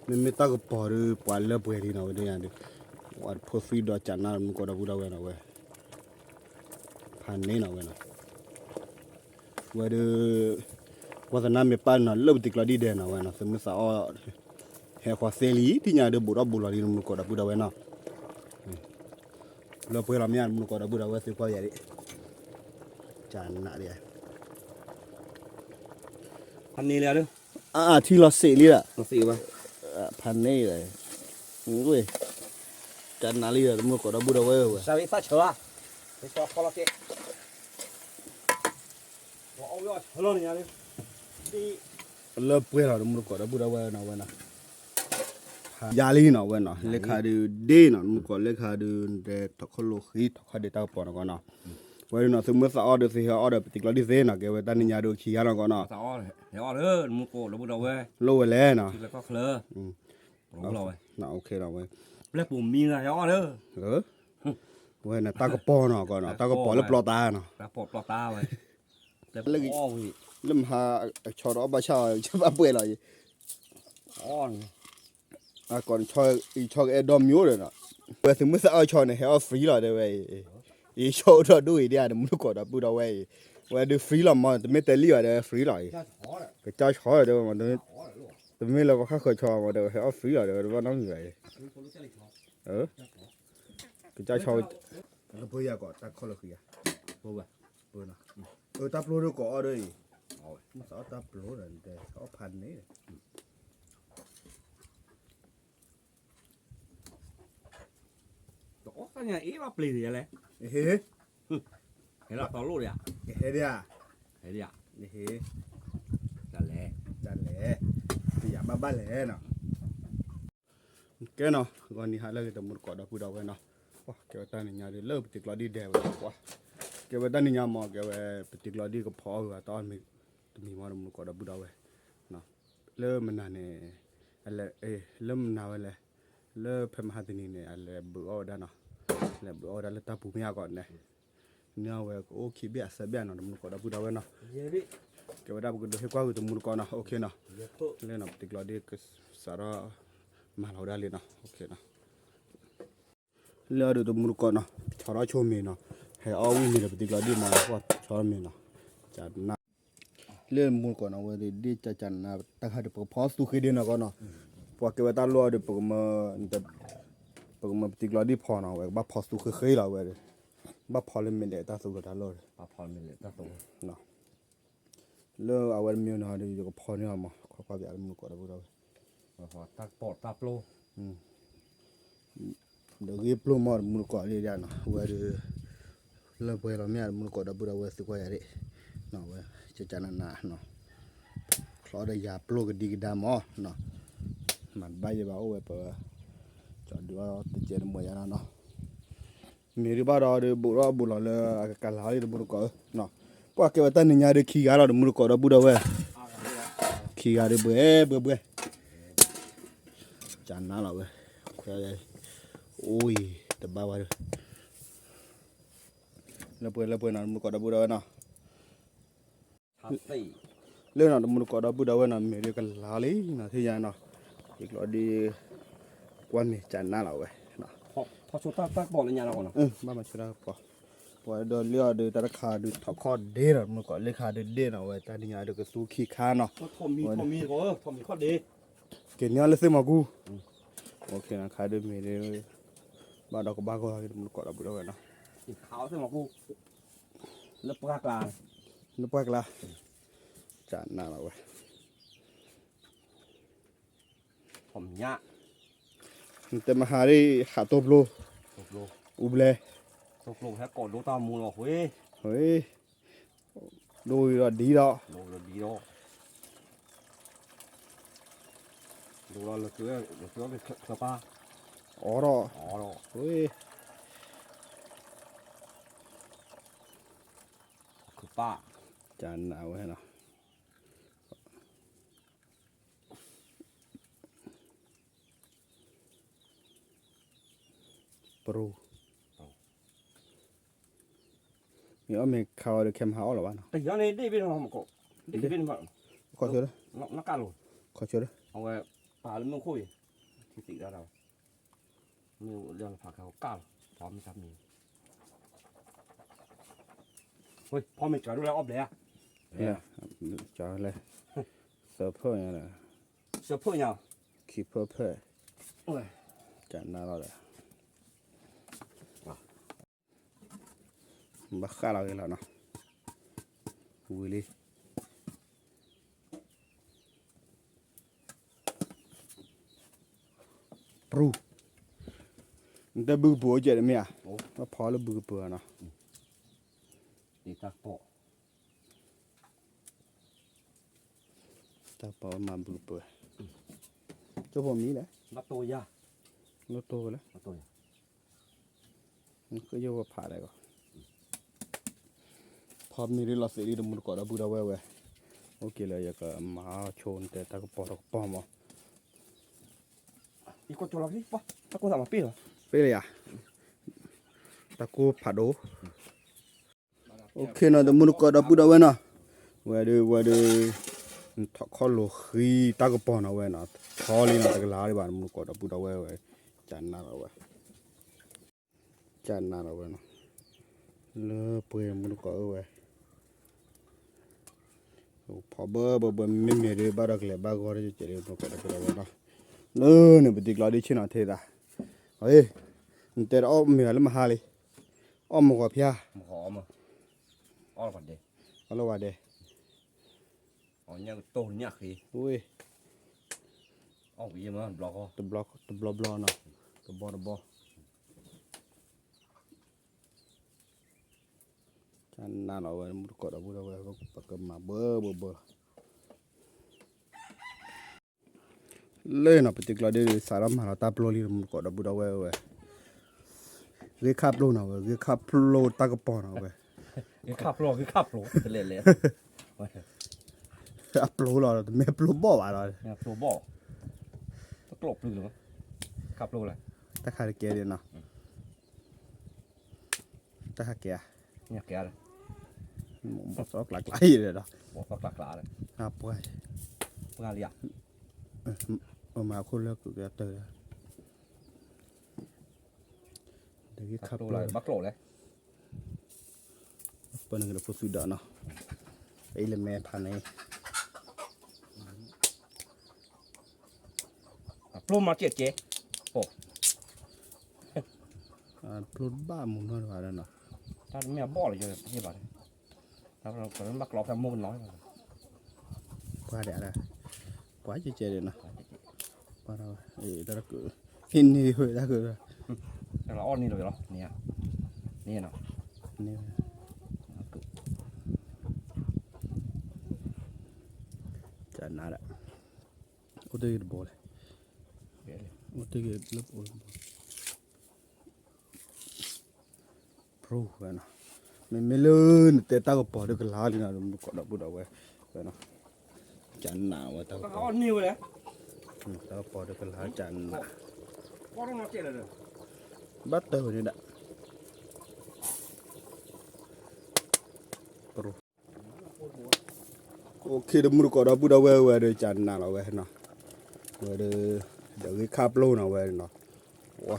မ့မ့ၢ်တၢ်ကပီၤဒီး ပှၤလၢပှဲၤလံနီၤဝဲဒၣ်ညါဒီး, ပှၤဖိသံဒီးကနၣ်မူကီးဒီပုၢ်ဒီဝဲၢ်နီၤဝဲ, ဖးန့ၢ်နီၤဝဲနီၤ, ဝဲဒီး, ကွၢ်သနာ်မ့ၢ်ပၢ်နီၤ လၢပတံၤကျီဒံၣ်ဒဲးနီၤဝဲနီၤ သုးမုၢ်သးအီၣ်, ဟဲဃီၤသ့လံ ထံၣ်ညါဒီးဘူးထီၣ်ဘူးလီၤလံ မူကီးဒီပုၢ်ဒီဝဲၢ်နီၤ, လၢပှဲၤလီၤမ့ၢ် မူကီးဒီပုၢ်ဒီဝဲၢ်သုကွၢ်ယၤဒၣ်, ကနၣ်ဒၣ် ဖးန့ၢ်လံဧါ, အါအါထံလီၤစ့းလံဒီး, ဖးန့ၢ်ဒီး, ကနၣ်လံဒီး တမူတကိးဒီပုၢ်ဒီဝဲၢ်ဝဲ, လၢပှဲၤလီၤ တမူတကိးဒီပုၢ်ဒီဝဲၢ်နီၤဝဲနီၤ, ယၤလံနီၤဝဲနီၤ လၢခါဒုးဒ့နီၤ တမူတကိးလၢခါဒုး တဲထီၣ်ခီၣ်လိာ်ဃံ ထီၣ်ခီၣ်ဒ့တၢ်ကပီၤနီၤကီးနီၤ, ဝဲဒုးနီၤ သုးမုၢ်သးအီၣ်ဒီးသုဟဲအီၣ်ဒီးပတံၤကျီဒံၣ်သ့နီၤ ကဲဝဲတၢ်နံၤညါဒုးခံဂၤနီၤကီးနီၤ, လိၣ်ဝဲလဲၣ်နီၤ, ဝဲ, ဝဲန့ၣ်တၢ်ကပီၤနီၤကီးနီၤ တၢ်ကပီၤလၢပျီတၢ်နီၤ, လၢမဟါအဆီတအီၣ်ဘၣ်ဆၣ်အီၤ ဘၣ်ပှဲၤလီၤအံၤ အကီး ဆီကအဲၣ်ဒိးမံၤအိၣ်ဒီးနီၤ, ဝဲသုးမုၢ်သးအီၣ်ဆီန့ၣ် ဟဲအီၣ် free လီၤတဲဝဲအံၤ, အံၤဆီအိၣ်ထီၣ်ဒိၣ်အံၤဒ်အံၤ တမူတကိးဒီပုၢ်ဒီဝဲၢ်အံၤ, ဝဲဒုး free လီၤမး တမ့ၢ်တဲလံဘၣ်တဲဝဲ free လီၤအံၤ, ကစၢ်ဆီတဲဝဲမး, တမ့ၢ်လၢပှၤဃၣ်ဃၢၤဆီမးတဲဝဲ ဟဲအီၣ် free လီၤတဲဝဲ တဘၣ်နီတမံၤဘၣ်အံၤ, ကစၢ်ဆီ, ပၢယၤကီးတၢ်ခီၣ်လၢဃံဧါ, ပၢ, တၢ်ပျိဒုးကီးအီၣ်ဒီးအံၤ, မ့ၢ်သးအီၣ်တၢ်ပျိဒီး တဲသးအီၣ်ဖးန့ၣ် တအီၣ်သၣ်ညါအ့ၣ်ဘၣ်ပျ့ၤဒံးလဲၣ်, ဟဲလီၤတီလိၣ်ဒံးဧါ, ဟဲဒံးဧါ, ဟဲ, တၢ်လဲၣ်, တၢ်လဲၣ်, တယၤဘၣ်ဘၣ်လဲၣ်နီၤ, ကဲနီၤ ဂီၤနံၤဟါလၢအဂ့ၤ တမူတကိးဒီပုၢ်ဒီဝဲၢ်နီၤ, ပှၤကဲဝဲတၢ်နံၤညါဒုးလၢပတံၤကျီဒံၣ်ဒဲးဝဲ, ပှၤကဲဝဲတၢ်နံၤညါမး ကဲဝဲပတံၤကျီဒံၣ်ကဖီအီၣ်ဂ့ၤအီၤတအီၣ်မ့ၢ်တမံၤမး တမူတကိးဒီပုၢ်ဒီဝဲၢ် လၢမနုၤန့ၣ်, လၢမနုၤဝဲလဲၣ်, လၢဖဲမဟါတနံၤန့ၣ် အလဲၤဘုးအီၣ်ဝဲဒၣ်နီၤ, လဲၤဘုးအီၣ်ဝဲဒၣ်လၢတၢ်ပူၤမ့ၢ်အဂီၢ်န့ၣ်, န့ၢ်အီၣ်ဝဲကအိၣ်ခံဘ့ၣ်အဆၢဘ့ၣ်နီၤ တမူတကိးဒီပုၢ်ဒီဝဲၢ်နီၤ, ကဲဝဲဒၣ်ပကဒိးဟ့ၣ်ကွၢ်ဂ့ၤတမူတကိးနီၤ OKနီၤ, လၢနီၤ ပတံၤကျီဒံၣ်ကစးထီၣ်မၤလီၤဝဲဒၣ်လံနီၤ OKနီၤ လၢအဒုးတမူတကိးနီၤ ဆီထီၣ်ဆိမ့ၤနီၤ, ဟဲအီၣ်ဝံၣ်မ့ၤဒီးပတံၤကျီဒံၣ်မၤလီၤဆီမ့ၤနီၤ, ကနၣ်, လၢမူတကိးနီၤ ဝဲဒၣ်ဒ်ကနၣ်တၢ်ခါဒုး ပကဖီသူဃ့ဒံးနီၤကီးနီၤ, ပှၤကဲဝဲတၢ်လိၣ်အီၤဒီး ပကမၤပတံၤကျီဒံၣ်ဖီနီၤ ဝဲကဘၣ်ဖီသူဃ့ဃ့လီၤဝဲဒီး, ဘၣ်ဖီလၢမ့ၢ်လဲၣ်တၢ်သူကတၢ်လိၣ်ဒီး လၢအဝဲတမံၤနီၤဒီး ယကဖီန့ၢ်အီၤမး ခီကွၢ်ပၠးတမူတကိးဒီပုၢ်ဒီဝဲၢ်, တၢ်ပီးတၢ်ပျိ, ဒီးဂ့ၢ်ပျိမးတမူတကိးဒံးဒၣ်နီၤ ဝဲဒီး, လၢပှဲၤလီၤမ့ၢ်တမူတကိးဒီပုၢ်ဒီဝဲၢ်သုကွၢ်ယၤဒၣ်, ဝဲ, ကကနနနီၤ, ချီဒီးယၤပျိကဒံကဒါမး, မၤတဘၣ်ယဲဘၣ်အိၣ်ဝဲပ, ကၠီဒုးအီၣ်တကဲးတမီၢ်ယၤနီၤနီၤ မ့ၢ်ဒုးဘၣ်ဒီးဒုးဘူးထီၣ်ဘူးလီၤလၢအကကၤလၤအီၤလံတမူတကိးဧၢ, ပှၤကဲဝဲတၢ်နံၤညါဒုးခံဂၤလီၤတမူတကိးဒီပုၢ်ဒီဝဲၢ်, ခံဂၤဒုးဘှဲဘှဲဘှဲ, ကနၣ်လီၤဝဲ, အိၣ်အံၤ, တဘၣ်ဝဲဒီး, လၢပှဲၤလၢပှဲၤနီၤတမူတကိးဒီပုၢ်ဒီဝဲၢ်နီၤ လၢနီၤတမူတကိးဒီပုၢ်ဒီဝဲၢ်နီၤ မ့ၢ်ဒုးကလၤလံနီၤ ထံၣ်ညါနီၤ, ယကျီဒုး, ကွၢ်မ့ၢ်ကနၣ်လီၤဝဲ, ဘၣ်မၤဆိတၢ်ကပီၤ, ပှၤဒီးလၢအီၤဒုးတၢ်တခါဒုးထီၣ်ခီၣ်ဒ့နီၤ တမူတကိးလၢခါဒုးဒ့နီၤ ဝဲတၢ်နံၤညါဒုးကသူခံခါနီၤ, က့ၤနံၤအီၤလၢသ့ၣ်မီၤကူ, ခါဒုးမ့ၢ်ဒုး, ဘၣ်ဒီးကဘၣ်ဂီၢ်လီၤတမူတကိးဒီပုၢ်ဒီဝဲၢ်နီၤ လၢပှၢ်ကျါ, ကနၣ်လီၤဝဲ, နတဲမဟါဒ်ဟးတိပျိ, အူဘျဲ, ဒိၣ်ဒီးဒ်ဒီး, ဒိၣ်ဒီး, အီဒီး, ကနၣ်ဝဲနီၤ ပရိ, မ့ၢ်အီၣ်မ့ၢ်ခါအီၤဒီးခဲမဟါအီၣ်လီၤဘၣ်နီၤ, ခီဆၢ, ခီဆၢ, အဝဲ, ပာ်လၢမုၢ်ခိၣ်အံၤ သံးဒၣ်ဒီး, မ့ၢ်လၢဖးခါကၢ်လီၤ, ဖီမ့ၢ်တၢ်မံၤ, ဖီမ့ၢ်ကၢ်ဒိၣ်လၢအီၣ်ဘျဲၣ်ဧါ, ကၢ်လၢ, သၢဖၢၣ်ညါဒီး, သၢဖၢၣ်ညါ, ခံဖၢၣ်ဖၢၣ်, ကၢ်နါလီၤဒီး ဘၣ်ဃၣ်လီၤဂ့ၤလီၤနီၤ, ဝံၤလံ, ပရူ, နတဘုကပူၤအိၣ်ကဲးတမ့ၢ်ဧါ, ဘၣ်ဖီလၢဘုကပူၤနီၤ, တၢ်ပီမၤဘုကပူၤ, ကၠိဖိမံၤလဲၣ်, လၢတိၢ်ဝဲလဲၣ် ကၠိဖိဖးလဲၣ်ကီး, ဖီမ့ၢ်ဒ်လီၤသ့ၣ်လံ တမူတကိးဒီပုၢ်ဒီဝဲၢ်ဝဲ, အိၣ်က့ၤလၢယကမၤအီၣ်ဆိနတဲတၢ်ကပီၤတကပီၤမး, တၢ်ကိၢ်သးမၤပ့ၢ်လီၤ, ပ့ၢ်လၢယၤ, တၢ်ကိၢ်ဖးဒိၣ်, အိၣ်ခ့နီၤ တမူတကိးဒီပုၢ်ဒီဝဲၢ်နီၤ, ဝဲဒၣ် ဝဲဒၣ်, ထီၣ်ခီၣ်လိာ်ဃံတၢ်ကပီၤနီၤဝဲနီၤ, ထီလံနီၤ တကလၤဒံးဘၣ် တမူတကိးဒီပုၢ်ဒီဝဲၢ်ဝဲ, ကၢ်နါလီၤဝဲ ကၢ်နါလီၤဝဲနီၤ, လၢပှဲၤမူတကိးအဝဲ, ဖီဘၢဘၢဘၢ မ့မ့ၢ်ဒ်ဘၣ်ဒီးကလဲၤဘၣ်ဂီၢ်တကဲးဒ် မူတကိးဒီပုၢ်ဒီဝဲၢ်နီၤ, လၢန့ၣ် ပတံၤကျီဒ်ဆ့ၣ်နီၤထဲသး, နတဲတအီၣ်မ့ၢ်လၢမဟါလံ, အီၣ်မဂီၤဖၠါ, အီၣ်လီၤဝဲဒဲး, ဝဲ တဘျီဘျီနီၤ, တဘီတဘီ, ကၢ်နါလီၤဝဲ မူတကိးဒီပုၢ်ဒီဝဲၢ် ပကမၤဘၢဘၢဘၢလီၤ, လၢနီၤ ပတံၤကျီဒ်စးထီၣ်မၤလီၤတၢ်ပျိလံ မူတကိးဒီပုၢ်ဒီဝဲၢ်ဝဲ, ဂ့ၢ်ခၣ်ပျိနီၤဝဲ ဂ့ၢ်ခၣ်ပျိတၢ်ကပီၤနီၤဝဲ, ဂ့ၢ်ခၣ်ပျိ ဂ့ၢ်ခၣ်ပျိ တလဲၤလဲၤ, အပျိလီၤ တမ့ၢ်ပျိဘီၣ်ဘၣ်လီၤ, ပျိဘီၣ်, ပကျိၣ်ပျုၤလီၤ, ခၣ်ပျိလီၤ, တၢ်ခါတကဲဒ်နီၤ, တၢ်ခါကဲဧါ, ဘီၣ်သီကျးကျးအံၤဒီး, ဘီၣ်သီကျးကျးဒီး, ပှၤ, ပှၤလံဧါ, မၤခိၣ်လၢကုးကတၢၢ်ဒီး တဂ့ၤခၣ်ပျိလၢဘၣ်ကျိၣ်လဲၣ်, ပနကဖိသွံဒီးနီၤ, အံၤလၢမဲဖးန့ၣ်, အပျိမၤကဲကဲ, ပျိတဘၣ်မူနီတဂၤ, တၢ်တမ့ၢ်အဘီၣ်လီၤ, ယဘၣ်, တၢ်ဘၣ်ကျိၣ်ဖဲမိၢ်ကနီၤ, ပှၤဒဲး, ပှၤကဲကဲဒ်နီၤ, ပှၤ, တၢ်က, ဟ့ၣ်န့ၢ်ဝဲတၢ်က, တၢ်လီၤအီၣ်န့ၢ်လီၤဝဲလီၤ, န့ၣ်, န့ၣ်နီၤ, န့ၣ်, ကနၣ်ဒီး, အိၣ်တ့ၢ်ဂ့ၤတဘိလဲၣ်, အိၣ်တ့ၢ်ဂ့ၤလၢပအိၣ်တဘိ ပြူဝဲနီၤ, မ့မ့ၢ်လၢနတဲတၢ်ကပီၤဒ်ကလၤလံနီၤ မူတကိးဒီပုၢ်ဒီဝဲၢ်ဝဲနီၤ, ကနၣ်ဝဲတၢ်ကပီၤ, တၢ်ကပီၤဒ်ကလၤကနၣ်, ဘၣ်တၢ်ဝဲန့ၣ်ဒၣ်, ပြူ, အိၣ်ခ့ တမူတကိးဒီပုၢ်ဒီဝဲၢ်ဝဲဒီး ကနၣ်လီၤဝဲနီၤ, ဝဲဒီး, ဒီးဂ့ၢ်ခၣ်ပျိနီၤဝဲနီၤ, ဝါ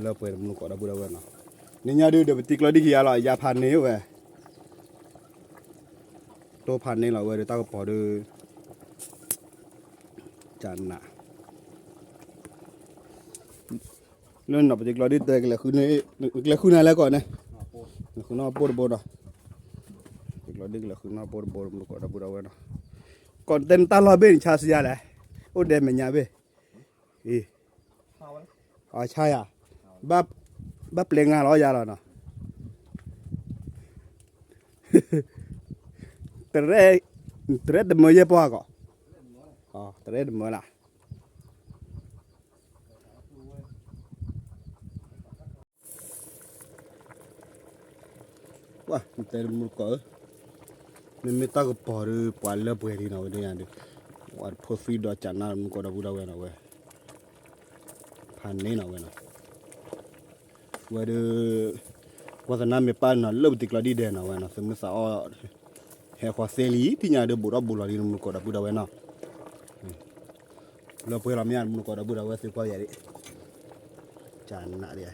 လၢပှဲၤတမူတကိးဒီပုၢ်ဒီဝဲၢ်နီၤ, နညါဒုးဒီးပတံၤကျီဒ်ခံဂၤလီၤ ယၤဖးန့ၢ်ဝဲ, တိၢ်ဖးန့ၢ်လီၤဝဲဒီးတၢ်ကပီၤဒီး, ကနၣ်, လၢနီၤပတံၤကျီဒ်တဲကလဲၤဃုန့ၣ်, ကလဲၤဃုန့ၣ်လဲၣ်ကီးန့ၣ်, ကလဲၤဃုနီၢ်ပိၢ်တဘိဒီး, ပတံၤကျီဒ်ကလဲၤဃုနီၢ်ပိၢ်တဘိ တမူတကိးဒီပုၢ်ဒီဝဲၢ်နီၤ, ကီးတဲနတၢ်လီၢ်ဘ့ၣ်န့ၣ် ဆါစံယါလဲၣ်, အိၣ်ဒဲးမဲာ်ညါဘ့ၣ် အံၤ, အဆါယၤ, ဘၣ်ပျဲငါလီၤယၤလီၤနီၤ, တရဲ, တရဲတမၢယဲၢ်ပှၢ်ကီး, တရဲတမၢလၢ် ပှၤ နတဲတမူတကိးဧၢ, မ့မ့ၢ်တၢ်ကပီၤဒီး ပှၤလၢပှဲၤလံနီၤဝဲဒၣ်ယၤဒီး, ပှၤတဖိသွံဒီးကနၣ်တမူတကိးဒီပုၢ်ဒီဝဲၢ်နီၤဝဲ, ဖးန့ၢ်နီၤဝဲနီၤ, ဝဲဒီး, ပှၤသနာ်မ့ၢ်ပၢ်နီၤ လၢပတံၤကျီဒ်ဒဲးနီၤဝဲနီၤ သမုသးအီၣ်, ဟဲဃီၤသ့လံ ထံၣ်ညါဒီးဘူးထီၣ်ဘူးလီၤလံ တမူတကိးဒီပုၢ်ဒီဝဲၢ်နီၤ, လၢပှဲၤလီၤမ့ၢ်ဧါ မူနကိးဒီပုၢ်ဒီဝဲၢ် သုကွၢ်ယၤဒၣ်, ကနးဒၣ်,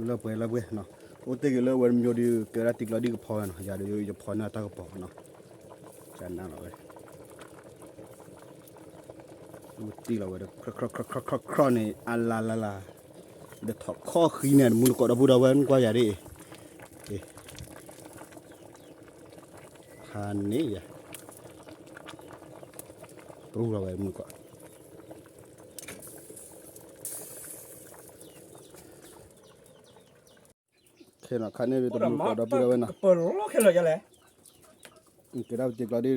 လၢပှဲၤလၢပှဲၤနီၤ, အိၣ်တ့ၢ်က့ၤလၢဝဲတမံၤဒီး ကဲဒၣ်တံကျီဒ်ကဖီဝဲနီၤ, ယၤဒီးယဖီန့ၢ်တၢ်ကပီၤနီၤ, ကနးလီၤဝဲ အိၣ်တ့ၢ်လီၤဝဲဒီး ခီၣ်ခီၣ်ခီၣ်ခီၣ်ခီၣ်န့ၣ် အလါလါလါ, ဒီးထီၣ်ခီၣ်ဃံန့ၣ် မူနကိးဒီပုၢ်ဒီဝဲၢ် နကွၢ်ယၤဒၣ်, ဖးန့ၢ်ယၤ, ပရူၢ်လီၤဝဲမူနကိး ခဲနီၤ ခါန့ၣ်ဒီး တမူနကိးဒီပုၢ်ဒီဝဲၢ်နီၤ, ကဲဒၣ်ပတံကျီဒ်ဒီး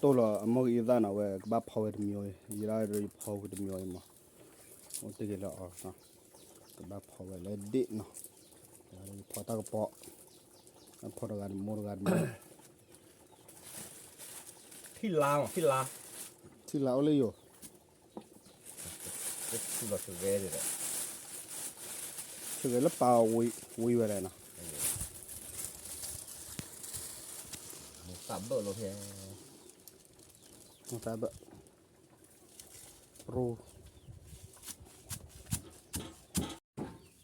တိၢ်လီၤအမိၢ်ဂ့ၤအသၣ်နီၤဝဲ ကဘၣ်ဖီဝဲတမံၤ, ယဲဒၣ်ဒီးယဖီဝဲတမံၤအံၤမး, အိၣ်တ့ၢ်က့ၤလၢအီၤ, ကဘၣ်ဖီဝဲလၢဒ့ၣ်နီၤ, ဖီတၢ်ကပီၤ, ဖီတဂၤတမိၢ်တဂၤတမိၢ်, ထံၣ်လါ, ထံၣ်လါအိၣ်လၢယိာ် ဆဂဲၤလၢပာ်ဝံၤဝဲလဲၣ်နီၤ, သးဘၢၣ်လီၤဖဲ, သးဘၢၣ်, ရ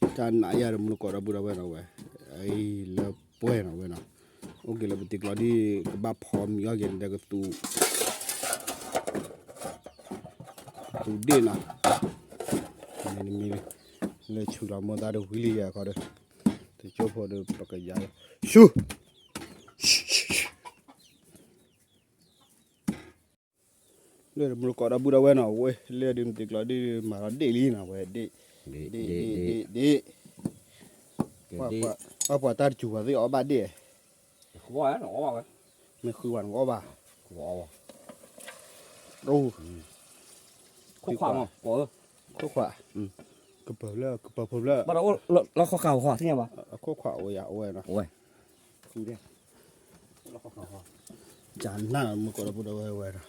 ိ ကနးယၤဒီး မူနကိးဒီပုၢ်ဒီဝဲၢ်နီၤဝဲ, အံၤလၢပှဲၤနီၤဝဲနီၤ, အိၣ်က့ၤလၢပတံကျီဒ် ကဘၣ်ဖီမံၤအီၣ်က့ၤန့ၣ်ဒီးကသူ ကသူဒ့ၣ်နီၤ, မ့ၢ်တမံၤလံ, လၢဆူၣ်လီၤမိၢ်သးဒီးဝံၤလံယဲခီဒီး, တကၠိဖိဒီးပကယၤ, ဆူၣ် လၢမူနကိးဒီပုၢ်ဒီဝဲၢ်နီၤ, ဝဲလၢဒ်မတံကျီဒ်မၤလီၤဒ့ၣ်လံနီၤဝဲ, ဒ့ၣ်, ဒ့ၣ်, ဒ့ၣ်, ဒ့ၣ်, ပှၤတၢ်တစူၤပှၤသ့ၣ်အီၣ်ဘၣ်ဒ့ၣ်, မ့ၢ်ဃုဝဲနကအီၣ်ဘၣ်, ခိၣ်ခွး, ကပၢၤလၢ ကပၢၤဖိလၢ လၢခိၣ်ခွး, ခိၣ်ခွးအိၣ်ယၤအိၣ်ဝဲနီၤ, ကနးမူနကိးဒီပုၢ်ဒီဝဲၢ်ဝဲဒီး,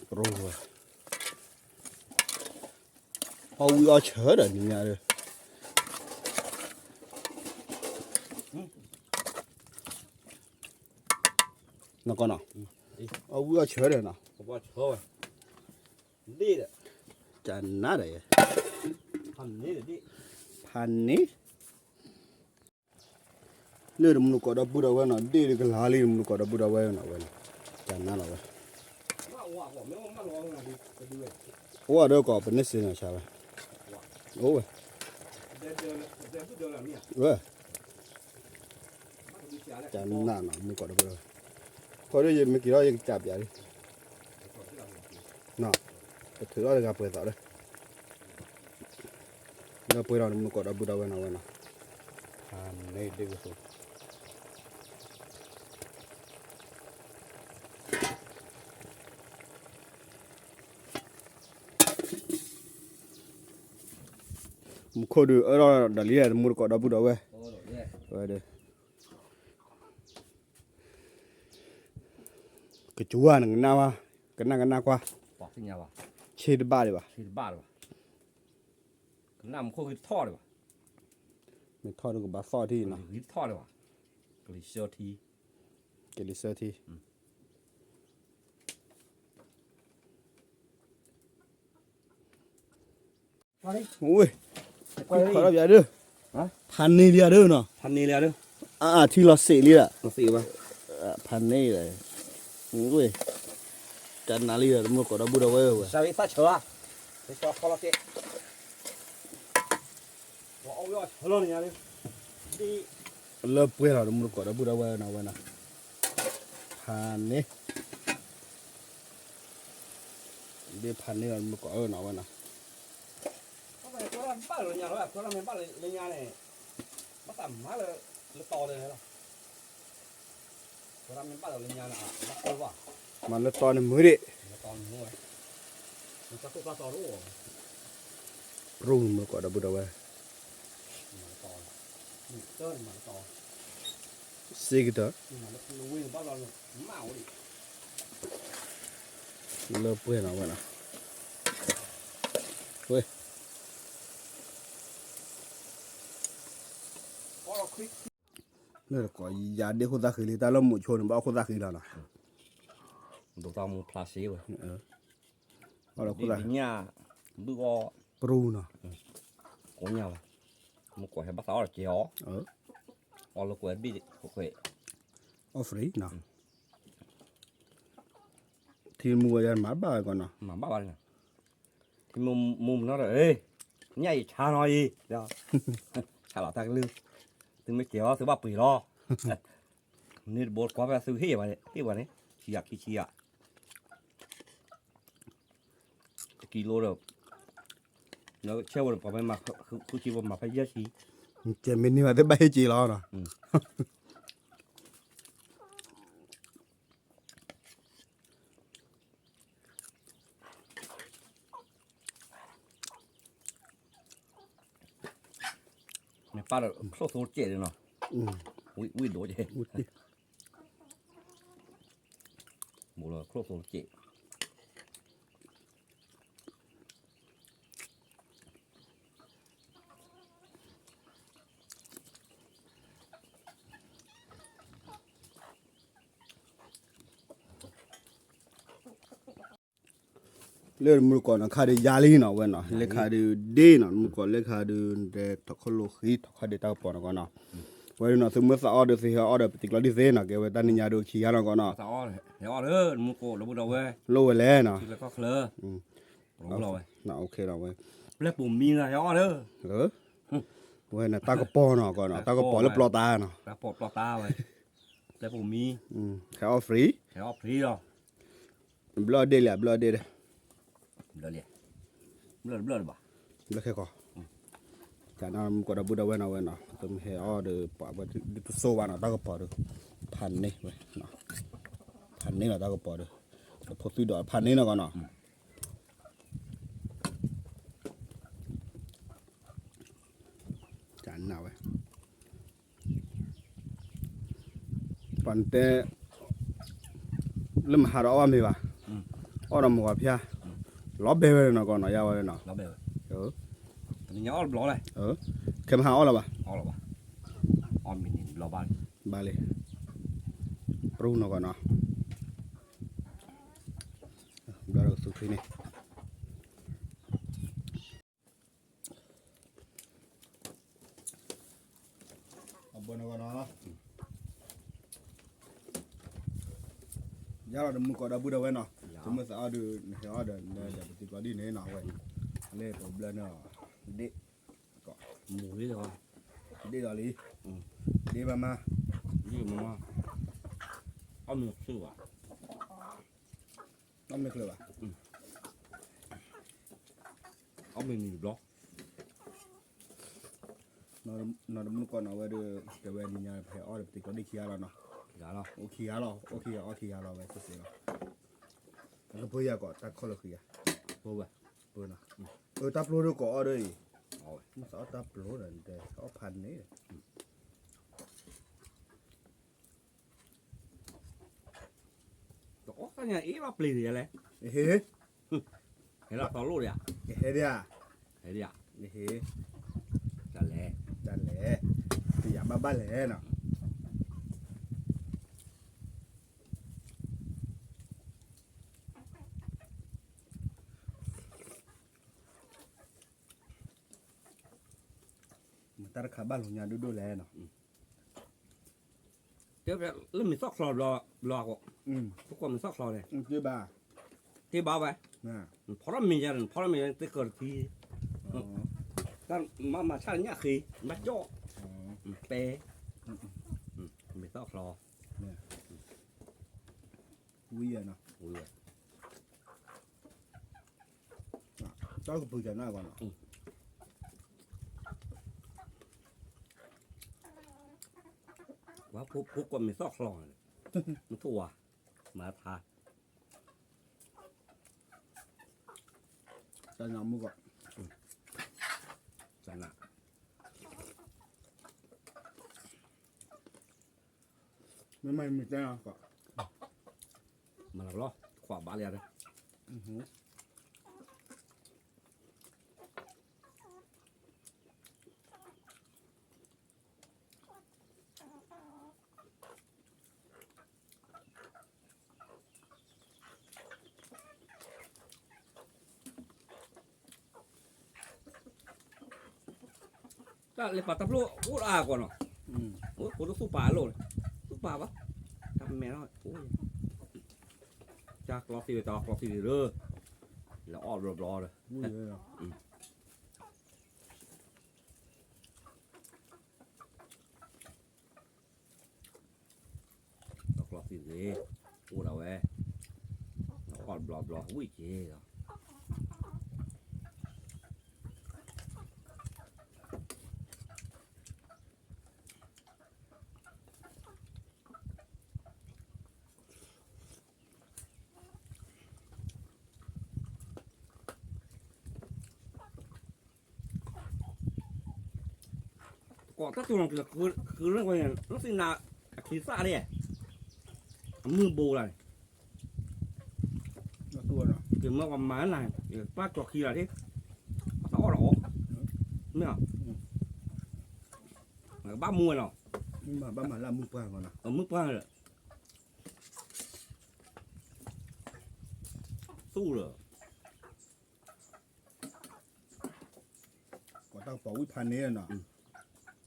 ပရိဝဲ အီၣ်ဝံၣ်အီၣ်ဆၢဒီးနံၤညါဒီး, နကီနီၤ, အီၣ်ဝံၣ်အီၣ်ဆၢဒီးနီၤ, ကနးဒီးယဲ, ဖးန့ၢ် လၢတမူနကိးဒီပုၢ်ဒီဝဲၢ်နီၤ, ဒ့ၣ်ဒီးကလၤလံတမူနကိးဒီပုၢ်ဒီဝဲၢ်နီၤဝဲနီၤ, ကနးလီၤဝဲ, အိၣ်ဒီးကီးပန့ၢ်စ့ၢ်နီၤဆါဝဲ, အိၣ်ဝဲ, ဝဲ, ကနးနီၤ မူနကိးဒီပုၢ်ဒီဝဲၢ်, ခီဒီးယမ့ၢ်က့ၤထီၣ်ယကစးပျးလံ, ပထုးထီၣ်တဂၤပှဲၤသးဒီး လၢပှဲၤဒီးနမူနကိးဒီပုၢ်ဒီဝဲၢ်နီၤဝဲနီၤ, ဖးန့ၢ်ဒ့ၣ်ကသိး မူခိၣ်ဒုးအၢၣ်လီၤဒီးလံ တမူတကိးဒီပုၢ်ဒီဝဲၢ်, ဝဲဒီး ကစူၤဧါ နကနၣ်ဝဲ, ကနၣ်ကနၣ်ကွၢ်, ဆ့တဘၣ်ဒံးဘၣ်, မ့ၢ်ထီၣ်ဒုးကဘၣ်သီၣ်ထံနီၤ, ကလံၤဆၢထံ ဝ့ၢ်, ခွံခီၣ်ထီၣ်ပၠးဒု, ဖးန့ၢ်လံဧါဒုနီၤ, အါအါထံလီၤစ့းလံဧါ, ဖးန့ၢ်လံ, ဝ့ၢ်, ကနၤလံဒီး တမူတကိးဒီပုၢ်ဒီဝဲၢ်ဝဲ, လၢပှဲၤလီၤ တမူတကိးဒီပုၢ်ဒီဝဲၢ်နီၤဝဲနီၤ, ဖးန့ၢ် ဒ်ဖးန့ၢ်လီၤ တမူတကိးအၢနီၤဝဲနီၤ, ဘၣ်လၢညါလီၤ ဘၣ်သးမၤလၢ လၢတီၤလၢလီၤ, မၤလၢတီၤန့ၣ်မုာ်ဒံး, ပရူၢ်မူတကိးဒီပုၢ်ဒီဝဲၢ်, စ့ကတၢၢ် လၢပှဲၤနီၤဝဲနီၤ, ဝဲ ခွံ လၢတကိးယၤဒ့ခိၣ်သၣ်ဃံလံ တၢ်လၢမိၤဆိန့ၣ် ဘၣ်အီၣ်ခိၣ်သၣ်ဃံလီၤနီၤ, ဒိးတၢ်မူဖျါစ့ဝဲ, အီၣ်လၢခိၣ်သၣ်, ညၣ်, ဘုၣ်အီၣ်, ပရူနီၤ, ကိးညၣ်ဝဲ, မူကိးဟဲဘၣ်သးအီၣ်တကဲအီၤ, အီၣ်လၢကွဲဘ့ၣ်, အီၣ် free နီၤ, ထံမူဝဲယၤမၤဘၣ်ဝဲကီးနီၤ, မၤဘၣ်ဘၣ်, ထံမူမူမနီၤဒီး, ညၣ်အံၤဆါနီၤအံၤ, ဆါလီၤတၢ်ကလုၢ်, သုမ့ၢ်ကဲၤအီၤ သုဘၣ်ပှ့ၤလီၤ, န့ၣ်တဘိကွၢ်ဖဲသုဟ့ၣ်ဝဲ, ဟ့ၣ်ဝဲန့ၣ်, ဆံယၤခံဆံယၤ, တကံလိဒီး, ဆဲဝဲဒီးပှၤမ့ၢ်မၤ, ဃုဆံပှၤမၤဖဲယဲၢ်ဆံ, ကဲမ့ၢ်န့ၢ်ဘၣ်သ့ၣ်ဘၣ်ဟ့ၣ်က့ၤလီၤနီၤ မ့ၢ်ပၢ်ဒီးချိၣ်သိတကဲးဒၣ်နီၤ, ဝံၣ်ဒိၣ်ကဲး, ဘူးလီၤချိၣ်သိတကဲး လၢမူတကိးနီၤ ခါဒုးယါလံနီၤ ဝဲနီၤ လၢခါဒုးဒ့နီၤ မူတကိးလၢခါဒုး နတဲထီၣ်ခီၣ်လိာ်ဃံ ထီၣ်ခီၣ်ဒ့တၢ်ကပီၤနီၤကီးနီၤ, ဝဲဒုးနီၤ သုမ့ၢ်သးအီၣ်ဒီးသုဟဲအီၣ်ဒီးပတံၤကျီဒံၣ်သ့နီၤ ကဲဝဲတၢ်နံၤညါဒုးခံဂၤနီၤကီးနီၤ, ဝဲ, ပျဲၢ်ပိာ်မံနီၤ ဟဲအီၣ်ဒီး, ဝဲန့ၣ်တၢ်ကပီၤနီၤကီးနီၤ တၢ်ကပီၤလၢပျီတၢ်နီၤ, ပျဲၢ်ပိာ်မံ, ဟဲအီၣ် free, ဘျီၣ်ဒ့ၣ်လံ ဘျီၣ်ဒ့ၣ်ဒီး, ဘျီၣ်ခဲကီး, တၢ်နမူကီးဒီပုၢ်ဒီဝဲၢ်နီၤဝဲနီၤ သုမ့ၢ်ဟဲအီၣ်ဒီး ပှၤဝဲဒုးတစိၢ်ဘၣ်နီၤ တၢ်ကပီၤဒီး, ဖးန့ၢ်ဝဲ, ဖးန့ၢ်လီၤတၢ်ကပီၤဒီး, ဖိသုဒီးဖးန့ၢ်နီၤကီးနီၤ, တၢ်နဝဲ ပှၤတဲ, လၢမဟါဒီးအီၣ်ဘၣ်မ့ၤဘၣ်, အီၣ်ဒီးမုၢ်ဂီၤဖၠါ, လီၤဘဲဝဲနီၤကီးနီၤ ယါဝဲနီၤ, ခဲမဟါအီၣ်လၢၤဘၣ်, ဘၣ်လံ, ပရူနီၤကီးနီၤ, ဘျီဒီးကသူဖဲန့ၣ် အဘၣ်နီၤကီးနီၤ, ယါလီၤနမူကီးဒီပုၢ်ဒီဝဲၢ်နီၤ, သုမ့ၢ်သးအီၣ်ဒီး နဟဲအီၣ်ဒီး နဒီးပတံၤကျီဒ်န့ၣ်နီၤဝဲ, လၢပဘျၢန့ၣ်, ဒ့ၣ်, မူၤလံ, ဒ့ၣ်ဒီးလံ, ဒ့ၣ်မးမး, အီၣ်မ့ၤချၢဘၣ်, အီၣ်မ့ၤချၢဘၣ် အီၣ်မ့ၤနံၤတဘျီ, နီၢ်တမုၢ်ကီးနီၤဝဲဒီး တဲဝဲနံၤညါဖဲအီၣ်ဒီးပတံၤကျီဒ်ခံဂၤလီၤနီၤ, အိၣ်ခံဂၤလီၤ အိၣ်ခံဂၤအီၣ်ခံဂၤလီၤဝဲစ့ၢ်ကီးလီၤ, အကပၢယၤကီးတၢ်ခီၣ်လၢဃံဧါ, ပၢဝဲ, ပၢနီၤ, အတၢ်ပျိဒိၣ်ကီးအီၣ်ဒီးအံၤ, မ့ၢ်သးအီၣ်တၢ်ပျိဒီး နတဲသးအီၣ်ဖးန့ၣ် တအီၣ်သးညါအ့ၣ်ဘၣ်ပျ့ၤဒံးလဲၣ်, ဟဲလီၤသီလိၣ်ဒံးဧါ, ဟဲဒံးဧါ, ဟဲဒံးဧါ, တၢ်လဲၣ်, တၢ်လဲၣ်, တယၤဘၣ်ဘၣ်လဲၣ်နီၤ မတၢ်တခါဘၣ်လီၤညါဒိၣ်ဒိၣ်လဲၣ်နီၤ, တဲလၢမ့ၢ်သီၣ်ချီဘျီ, ဘျီအဃိ, ပကွၢ်မ့ၢ်သီၣ်ချီန့ၣ်, တ့ဘၣ်ဝဲ, ဖီထီၣ်မ့ၢ်ယါန့ၣ် ဖီထီၣ်မ့ၢ်ယါန့ၣ် တ့ကၢၢ်တထံ, တၢ်မၤမၤဆၣ်ညၣ်ဃ့, ဘၣ်ကၠီၣ်, ပဲ, မ့ၢ်သီၣ်ချီ, ဝံၤ, တၢ်ကပူၤကနၣ်ဂီၤနီၤ, ဝဲဖိကွၢ်မ့ၢ်သီၣ်ချီ, မ့ၢ်ထိၣ်ဝါ, မၤထါ, တၢ်နမူကီး, တၢ်န မ့ၢ်မ့ၢ်မ့ၢ်တဲနီၤ, မၤလီၤလီၤ, ခွးဘၣ်လၢယၤဒီး, မ့ၢ် လဲၤပာ်တၢ်ဖျိအိၣ်အါကီးနီၤ, အိၣ်ဖိတသူၣ်ပာ်အလိၣ်, သူၣ်ပာ်ဘၣ်, တၢ်မဲာ်လီၤ, တၢ်ကျီသံဝဲ တၢ်ကျီသံဝဲလၢ, လဲၤအီၣ်ဘျီဘျီဒီး တၢ်ကျီသံဂ့ၤ, အိၣ်ဒၣ်ဝဲ, အီၣ်ဘျီဘျီဝံၣ်က့ၤဒီး ကိးတၢ်တိၤလီၤက့ၤလီၤ ဃုလၢဝဲ လၢသ့ၣ်နၤ အချံသၣ်ဒၣ်, အမုၢ်ဘိလၢန့ၣ်, က့ၤမၢပှၤမၤနၤ, ပၢ်ကၠီၤခံလၢ်ဒၣ်, ပှၤသးအီၣ်ဒီးအီၤ, မ့ၢ်, ကဘၣ်မူဝဲနီၤ, ဘၣ်မၤလၢအမုၢ်ပှၢ်, အမုၢ်ပှၢ်လၢ သူၣ်လၢ ပှၤတၢ်ကပီၤဝံၣ်ဖးန့ၣ်နီၤ,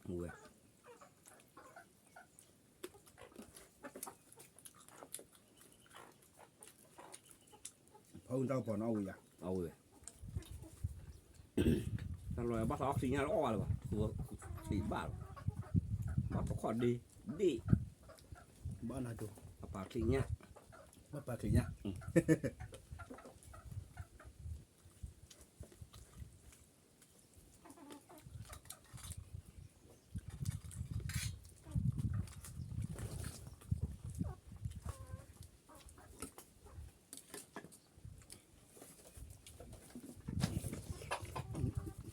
ဝဲ, ဖီဝံၣ်တၢ်ကပီၤနီၤ အဝံၣ်ယၤ, အဝံၣ်, တၢ်လီၤဘၣ်သးအီၣ်ချံညၣ်လၢအီၣ်ဘၣ်လၢၤဘၣ်, သူချံဘၣ်လီၤ, ဘၣ်တခီၣ်ဒ့, ဒ့ၣ်, ဘၣ်နၤကၠိ, ပပာ်ချံညၣ်, ဘၣ်ပာ်ချံညၣ်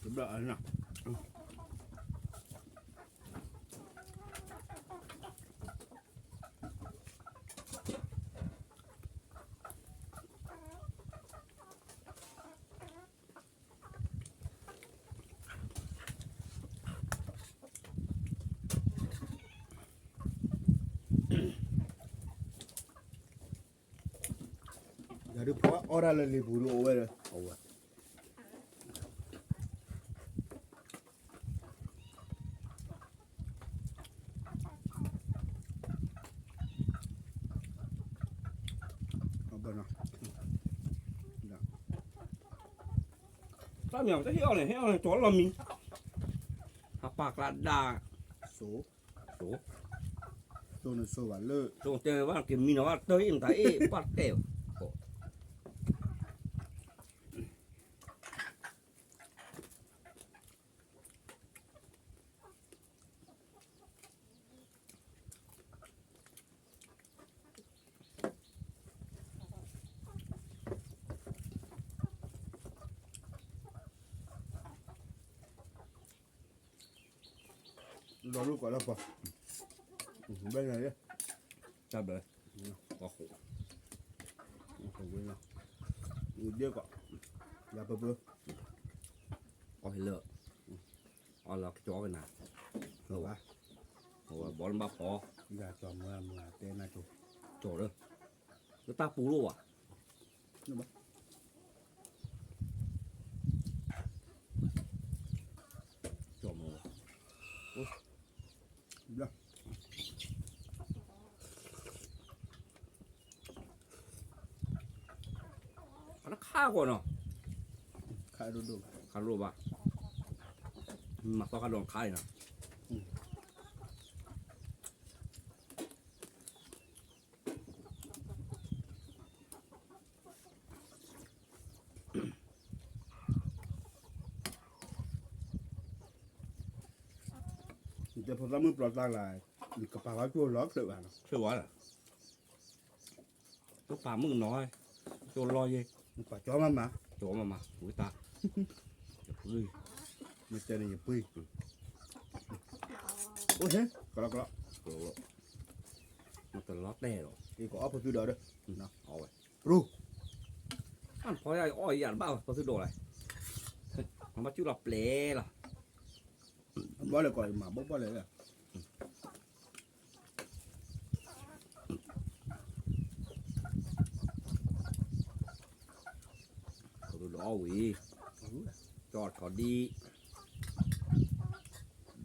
တဘျီအနၤ, ယၤဒုးဖီအီၣ်တၢ်လၢလံာ်ပူၤဒုးအိၣ်ဝဲဒီး, အိၣ်ဝဲ တၢ်မၤတဟ့ၣ်အီၤန့ၣ် ဟ့ၣ်အီၤန့ၣ် ကၠီလီၤမံ, ဟးပာ်ကျါဒါ, စိ, စိ, စိန့ၣ်စိဘၣ်လၢ, စိတဲဘၣ်က့ၤမံနီၤဘၣ် တၢ်အ့ၣ်မတၤအ့ၣ် ဘၣ်တဲဘၣ် ဒီးလူၢ်ကိးလၢပှၤ, ဘၣ်ညါ, တၢ်ဘျၢ, ပှၤဃိး, ဝံၤဒ့ၣ်ကီး, ယၤပပၢ, အီၣ်ဟ့ၣ်လၢ, အီၣ်လီၤကကၠီကနၤ, ဘီလၢဘၣ်ဖီ, ယၤကၠီမၤမၤတဲနၤကၠီ, ကၠီလၢ, လၢတၢ်ပူၤလိၣ်ဘၣ် ကၠီမၤ, ခါတခါဃီနီၤ, ခါဒိၣ်ဒိၣ်, ခါဒိၣ်ဘၣ်, မၤသီခါဒိၣ်ခါအံၤနီၤ. တဲဖိသၣ်မုၣ်ပျီတၢ်လၢ်, ကပာ်ဝဲကၠိလီၤချၢးဘၣ်နီၤ, ချၢးဝဲလီၤ, ကပာ်မုၣ်နီၤ, ကၠိလီၤယဲ, ပာ်ကၠီမၤမၤ, ကၠီမၤမၤ, ဝံတၢ်, ယပှံ, မ့ၢ်တဲန့ၣ်ယပှံ, အိၣ်ဟ့ၣ်, ကလီကလီ, မ့ၢ်တလီၤတဲာ်လီၤ, ယကအီၣ်ဖိသုဒီးဒီး, အဝဲ, ပရူ, အဖီယအီၣ်ယၤတဘၣ်ဖိသုဒီးလဲၣ်, မ့ၢ်ဘၣ်စုလီၤပျဲလီၤ, ဘီလဲၣ်ကီးမၤဘီဘီလဲၣ်လီၤ. ကဒုးဒီးအီၣ်ဝံၤ, ကၠီထီၣ်ဒံး,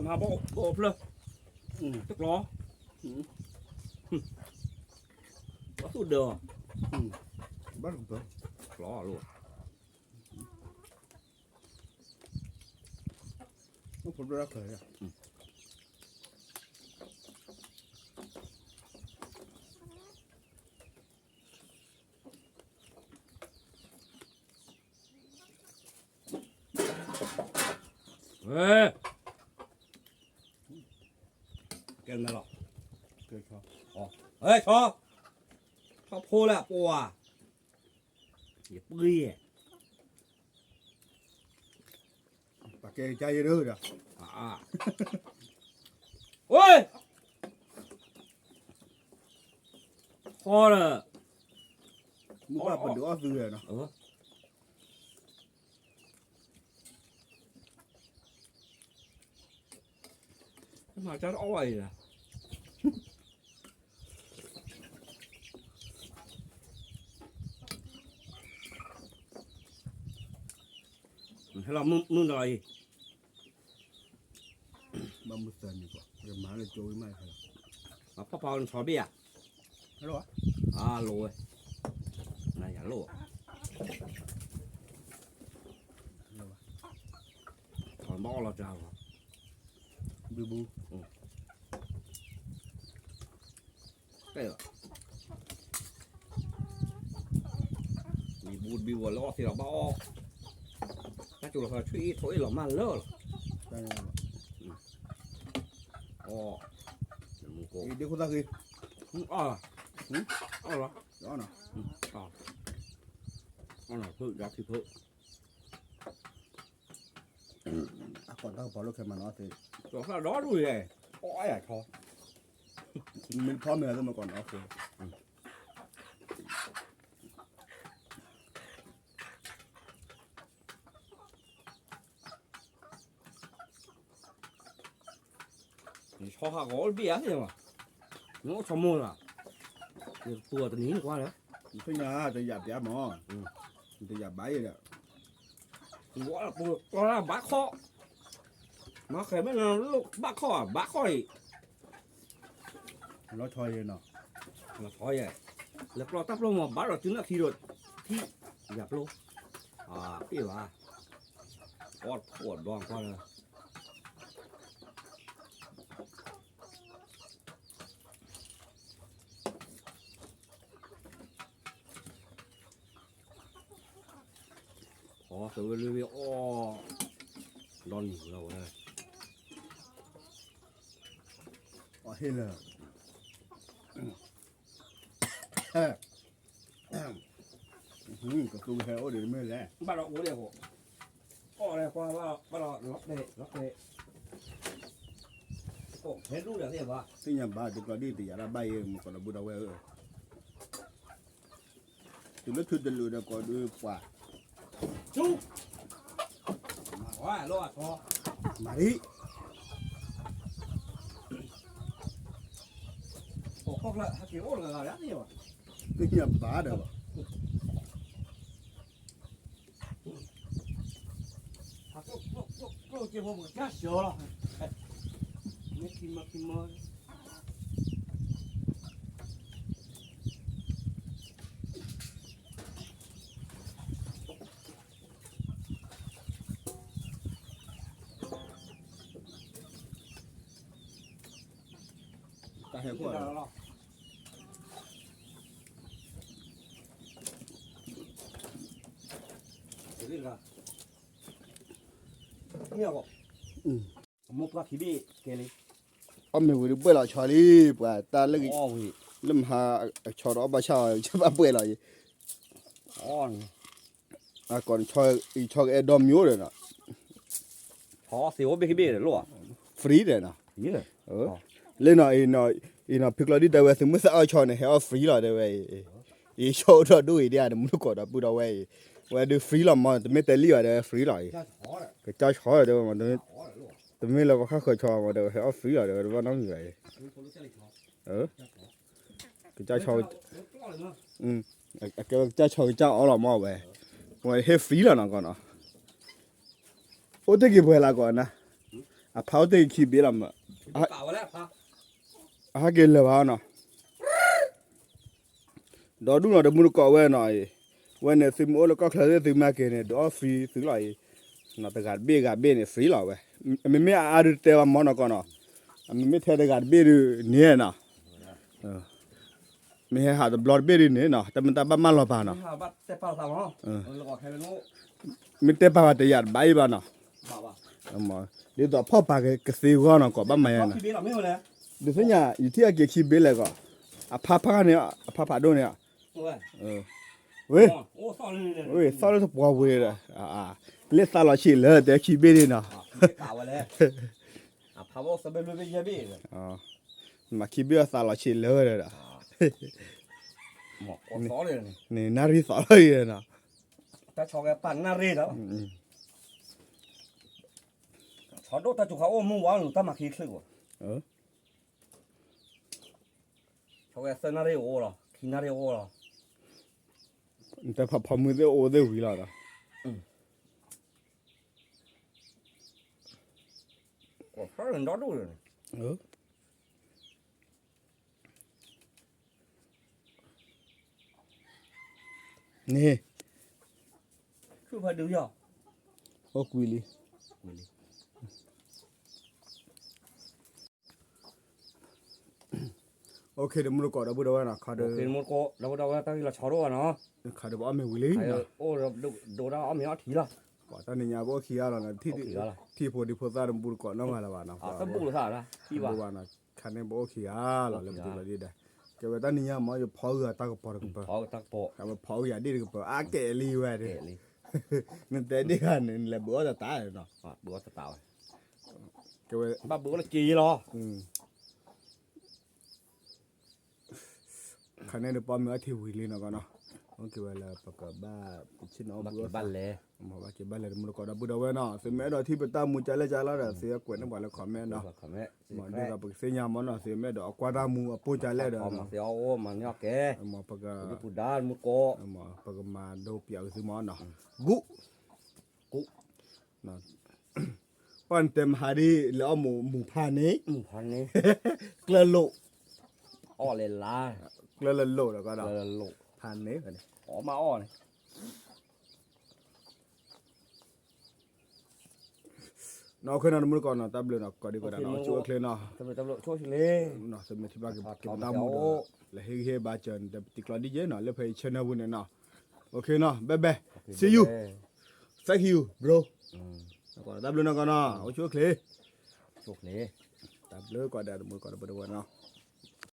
မၤဘီၣ်ဖျၢၣ်, တကျီ, ဘီၣ်သူၣ်ဒၢ, ဘၣ်တကပၢၤ, ကျီလိၣ်, ဖိဒိၣ်တၢ်ခွဲး, ဝဲ, ကဲနလီၤ, ကဲ, ဆီ, ဆီဖိလၢအပှၤ, ယပှ့ၤယဲ, ပကဲကယဲဒၣ်ဒီး, ဝဲ, ဆီဒီး, မုၢ်ပှၢ်ပဒုးအီၣ်သုဝဲနီၤ. မၤတၢ်တအီၣ်ဘၣ်အံၤလီၤ, ဟဲလီၤမုၢ်ဒီးအံၤ, ဘၣ်မုၢ်သၢနံၤကီး ယမၤလၢကၠိဝံၤမး, ဖီဖီနဆီဘ့ၣ်ဧါ, အလိၤဝဲ, နယၤလိၣ်, ဘၣ်အီၣ်လီၤတၢ်လီၤ, ဘုဘု ကဲလီၤ, မ့ၢ်ဘိတဘ့ၣ်ဝဲလၢအီၣ်သ့လီၤဘၣ်အီၣ်, တၢ်ကၠိလီၤထွံၣ်အ့ၣ်ထိၣ်အ့ၣ်လီၤမၢ်လၢလီၤ, အီၣ်, ဒ့ခိၣ်သၣ်ဃ့, အီၣ်လီၤ, အီၣ်လီၤ, အီၣ်လီၤ, ဖုၣ်ဒါထံဖုၣ် အကိးတၢ်ကပီၤလိာ်ခဲမးနီၤသ့, ကၠီၤသၣ်ဒီဒူၣ်ယဲ, အီၣ်အါယၤထီ, မ့ၢ်ထီမ့ၢ်လၢမ့ၢ်ကိးနီၤသ့, ယဆီဟးဂီၤအိၣ်တဘ့ၣ်ဧါသ့ၣ်မး, နအိၣ်ဆီမိၢ်လီၤ, ယကပူၤအီၤတနံၤနကွၢ်လၢ, နသ့ၣ်ညါတယာ်ပျါမး, တယာ်ဘၣ်ယဲဒီး, ဝဲပူၤကျီလၢဘၣ်ခီၣ်, မၤဃဲၤမ့ၢ်နလိၣ်ဘၣ်ခီၣ်ဧါ, ဘၣ်ခီၣ်အံၤ, လီၤဆီယဲနီၤ, လီၤဆီယဲ, လဲၤကျီတၢ်ပျိမး ဘၣ်ဒီးတုၤနၢ်ခံဒီး, ထံၣ်, ယၤပျိ, အ့ၣ်ဘၣ်, အီၣ်တဖိးဒီကွၢ်လၢ ဖီသဝဲလၢဝဲအီၣ်, ဒီနံၤလီၤဝဲ, အီၣ်ဟ့ၣ်လၢ, ကသူဟဲအိၣ်ဒံးတမ့ၢ်လဲၣ်, ဘၣ်ဒီးအိၣ်ဒံးအဃိ, အီၣ်လၢကွၢ်ဘၣ်ဒီးလီၤတဲာ်လီၤတဲာ်, ဟဲဒူၣ်ဒီးသ့ၣ်ဘၣ်, သ့ၣ်ညါဘၣ်တကျီဒံၣ်တယာ်ဒၣ်ဘၣ်ယဲ မ့ၢ်ကိးဒီးဘုဒီးဝဲၢ်ဧၢ, တုၤလၢထုးတလူးဒီးကိးဒုးပှၤ, မၤရံ, သ့ၣ်ညါဘၣ်ဒီးဘၣ် တၢ်ဟဲခိၣ်လီၤ, အမိၢ်ပှၢ်ခံဘ့ၣ်ကဲလံ, အီၣ်မ့ၢ်ဝံၤဒုးဘှဲၣ်လီၤဆီလံ, ပှၤတၢ်လၢ, လၢမဟါ, ဆီဒီးအီၣ်ဘၣ်ဆၣ်အီၤ ဘၣ်ဘှဲၣ်လီၤယံၤ, အကိး, ဆီကအဲၣ်ဒီမံၤအိၣ်ဒီးနီၤ, သ့အိၣ်ဘ့ၣ်ခံဘ့ၣ်လီၤ, free ဒီးနီၤ, လၢနီၤ, အံၤနီၤ, ဖံကျီဒံၣ်တဲဝဲ သုမ့ၢ်သးအီၣ်ဆီန့ၣ် ဟဲအီၣ် free လီၤတဲဝဲအံၤ, အံၤဆီအိၣ်ထီၣ်ဒိၣ်အံၤဒ်အံၤ တမူတကိးဒီးပုၢ်ဒီးဝဲၢ်အံၤ, ဝဲဒုး free လီၤမး တမ့ၢ်တဲလံဘၣ်တဲဝဲ free လီၤအံၤ, ကစၢ်ဆီတဲဝဲမး, တမ့ၢ်လၢပှၤဃၣ်ဃၢၤဆီမးတဲဝဲ ဟဲအီၣ် free လီၤတဲဝဲ တဘၣ်နီတမံၤဘၣ်အံၤ, ကစၢ်ဆီ, အကဲဝဲကစၢ်ဆီကစၢ်အီၣ်လီၤမးဝဲ, ဝဲဟဲ free လီၤနီၤကီးနီၤ, အိၣ်တ့ၢ်က့ၤပှဲၤလၢကီးနၤ, အဖါအိၣ်တ့ၢ်ခံဘ့ၣ်လီၤမး, အဟဲက့ၤလၢၤဘၣ်နီၤ, ဒီဒူၣ်နီၤ တမူတကိးဝဲနီၤ, ဝဲန့ၣ်သုမ့ၢ်အိၣ်လၢကီၢ်ချၢသ့ၣ်သုမၤက့ၤန့ၣ် ဒုးအီၣ် free သုလီၤအံၤ, နီၤ တဂၤတဘ့ၣ်ဂၤတဘ့ၣ်န့ၣ် free လီၤဝဲ, မ့မ့ၢ်အအါဒုးတဲဘၣ်မ့ၢ်နီၤကီးနီၤ, အမ့မ့ၢ်ထဲတဂၤတဘ့ၣ်ဒုးန့ၣ်နီၤ မ့ၢ်ဟဲဟးတဘျီတဘ့ၣ်ဒ်န့ၣ်နီၤ တမ့ၢ်တၢ်ဘၣ်မၤလီၤပာ်နီၤ, မ့ၢ်တဲပာ်ဝဲတယာ်တဘၣ်အံၤဘၣ်နီၤ, ဒ်သိးဖီၣ်ပာ်ကသ့အဂီၢ်နီၤ ကိးဘၣ်မၤယါနီၤ, ဒုးသ့ၣ်ညါ ယထံၣ်အက့ၤခံဘ့ၣ်လဲၣ်ကီး, အဖါဖါန့ၣ် အဖါဖးဒိၣ်န့ၣ်, ဝဲ, ဝဲသီၣ်လၢသပှၢ်ဝဲဒီး, လၢသးလီၤဆံးလၢတဲခံဘ့ၣ်န့ၣ်နီၤ, မ့ၢ်ခံဘ့ၣ်အသးလီၤဆံးလၢဝဲဒီး, န့ၣ်နၣ်ရံၣ်သီၣ်လီၤအံၤနီၤ, တၢ်ဆီဝဲပာ်နၣ်ရံၣ်ဒီး, ဆီဒိၣ်တၢ်စူၤခါအိၣ်မုၢ်ဝါလူၤတၢ်မၤခံချုးဘၣ်, ဆီဝဲသၢနၣ်ရံၣ်အိၣ်လီၤ ခံနၣ်ရံၣ်အိၣ်လီၤ, နတဲဖးဖီမုၢ်သ့ၣ်အိၣ်သ့ၣ်ဝံၤလီၤဒီး, ဒီဒူၣ်န့ၣ် န့ၣ်, အိၣ်ကွံာ်လံ, အိၣ်ခ့ တမူတကိးဒီပုၢ်ဒီဝဲၢ်နီၤ, ခးဒီး, ဒီပုၢ်ဒီဝဲၢ်တၢ်ဂ့ၢ်လီၤဆီဒိၣ်ဘၣ်နီၤ, ခးဒီးပအီၣ်မ့ၤဝံၤလံ, အိၣ်ဒိးတၢ်အီၣ်မ့ၤအီထံလီၤ, ပှၤတၢ်နံၤညါပအိၣ်ခံဂၤလီၤ, ထံဖိဒံဖိသၣ်တမူတကိးနီၣ်ဂၤလၢၤဘၣ်နီၤ, တဘူၣ်လီၤသး, ခါန့ၣ်ပအိၣ်ခံဂၤလီၤ လၢပတုၤလီၤဒ်ဒီး, ကဲဝဲတၢ်နံၤညါမ့ၢ် ယဖီဂုာ်အတၢ်ကပီၤတကပၤ, ဖီဂုာ်ယၤဒ့ၣ်တကပၤ အါကဲလံဝဲ, နတဲဒ့ၣ်ဂၤန့ၣ် နလဲၤဘုးအီၣ်တတးနီၤ, ကဲဝဲ, ဘၣ်ဘုးအီၣ်လၢက့ၤလီၤ ခါန့ၣ်ဒီးပအီၣ်မ့ၤအီထံဝံၤလံနီၤကီးနီၤ, အိၣ်က့ၤဝဲလၢပကဘၣ်, ပဆ့ၣ်နီၤအီၣ်ဘုးအီၣ်သး, ဘၣ်က့ၤဘၣ်လဲၤတမူတကိးဒီပုၢ်ဒီဝဲၢ်နီၤ, သုမ့ၢ်အဲၣ်ဒိးထံၣ်ပတၢ်မူကလဲၣ်ကလဲၣ်ဒီး သုကွဲးန့ၢ်ပှၤလၢ comment နီၤ, ဒ်သိးပကသ့ၣ်ညါမ့ၢ်နီၤ သုမ့ၢ်အဲၣ်ဒိးအကွၢ်တၢ်မူအပိၢ်ကလဲၣ်ဒီး, ပက, ပကမၤဒိပၠးက့ၤသုမ့ၢ်နီၤ, ဂုၢ် ပှၤနတဲမဟါဒ်လဲၤအီၣ်မူၤဖးန့ၣ်, ကျၢၢ်လိာ်, ကျၢၢ်လၢလိာ်ဒီးကီးဒီး, ဖးန့ၣ်, နီၣ်ခဲနီၤတမူတကိးနီၤ တၢ်ဘျုးနီၤ ကိးဒံကိးဒဲးနီၤ အိၣ်ဆူၣ်အိၣ်ချ့နီၤ, သုမ့ၢ်ထံၣ်ဘၣ်က့ၤပတၢ်မူဒီး လဲၤဟ့ၣ်ဂံၢ်ဟ့ၣ်ဘါစၢၤန့ၣ် တံၤကျီဒ်ယဲနီၤ လၢဖဲယ channel ပူၤန့ၣ်နီၤ, OK နီၤ bye bye, see you, thank you bro, တၢ်ဘျုးနီၤကီးနီၤ အိၣ်ဆူၣ်အိၣ်ချ့, တၢ်ဘျုးကိးဒဲးတမူတကိးဒီပုၢ်ဒီဝဲၢ်နီၤ